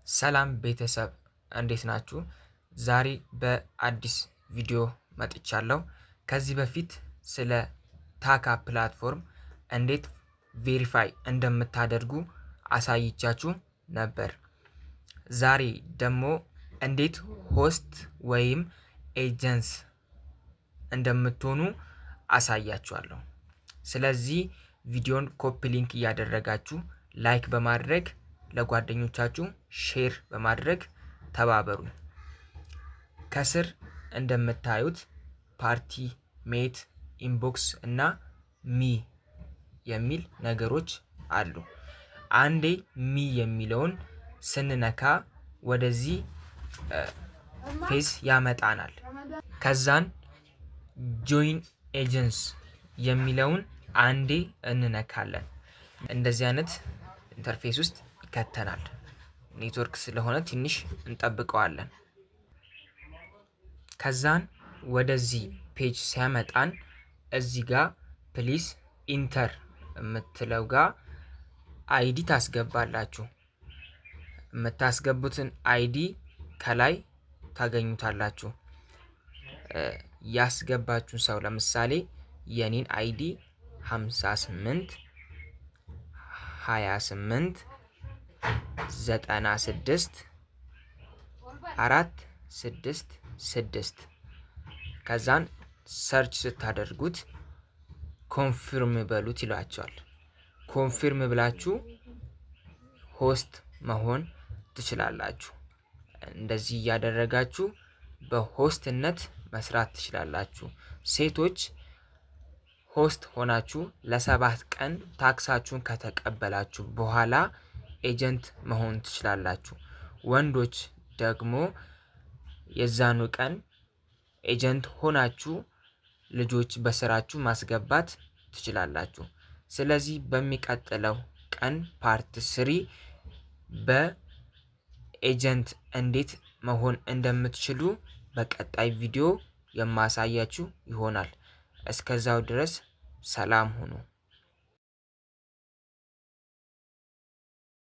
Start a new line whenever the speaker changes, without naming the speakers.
ሰላም ቤተሰብ፣ እንዴት ናችሁ? ዛሬ በአዲስ ቪዲዮ መጥቻለሁ። ከዚህ በፊት ስለ ታካ platform እንዴት verify እንደምታደርጉ አሳይቻችሁ ነበር። ዛሬ ደግሞ እንዴት host ወይም agents እንደምትሆኑ አሳያችኋለሁ። ስለዚህ ቪዲዮን copy link እያደረጋችሁ፣ like በማድረግ፣ ለጓደኞቻችሁ share በማድረግ ተባበሩ። ከስር እንደምታዩት party፣ mate፣ inbox እና me የሚል ነገሮች አሉ። አንዴ me የሚለውን ስንነካ ወደዚህ face ያመጣናል። ከዛን join agents የሚለውን አንዴ እንነካለን። እንደዚህ አይነት interface ውስጥ ይከተናል። ኔትወርክ ስለሆነ ትንሽ እንጠብቀዋለን። ከዛን ወደዚህ page ሲያመጣን እዚህ ጋር please enter የምትለው ጋር ID ታስገባላችሁ። የምታስገቡትን ID ከላይ ታገኙታላችሁ። ያስገባችሁን ሰው ለምሳሌ የኔን ID 58 28 96 4 6 6፣ ከዛን search ስታደርጉት confirm በሉት ይሏችኋል። Confirm ብላችሁ host መሆን ትችላላችሁ። እንደዚህ እያደረጋችሁ በ host ነት መስራት ትችላላችሁ። ሴቶች host ሆናችሁ ለ7 ቀን task ኣችሁን ከተቀበላችሁ በኋላ agent መሆን ትችላላችሁ። ወንዶች ደግሞ የዛኑ ቀን agent ሆናችሁ ልጆች በስራችሁ ማስገባት ትችላላችሁ። ስለዚህ በሚቀጥለው ቀን part 3 በ agent እንዴት መሆን እንደምትችሉ በቀጣይ ቪዲዮ የማሳያችሁ ይሆናል። እስከዛው ድረስ ሰላም ሁኑ።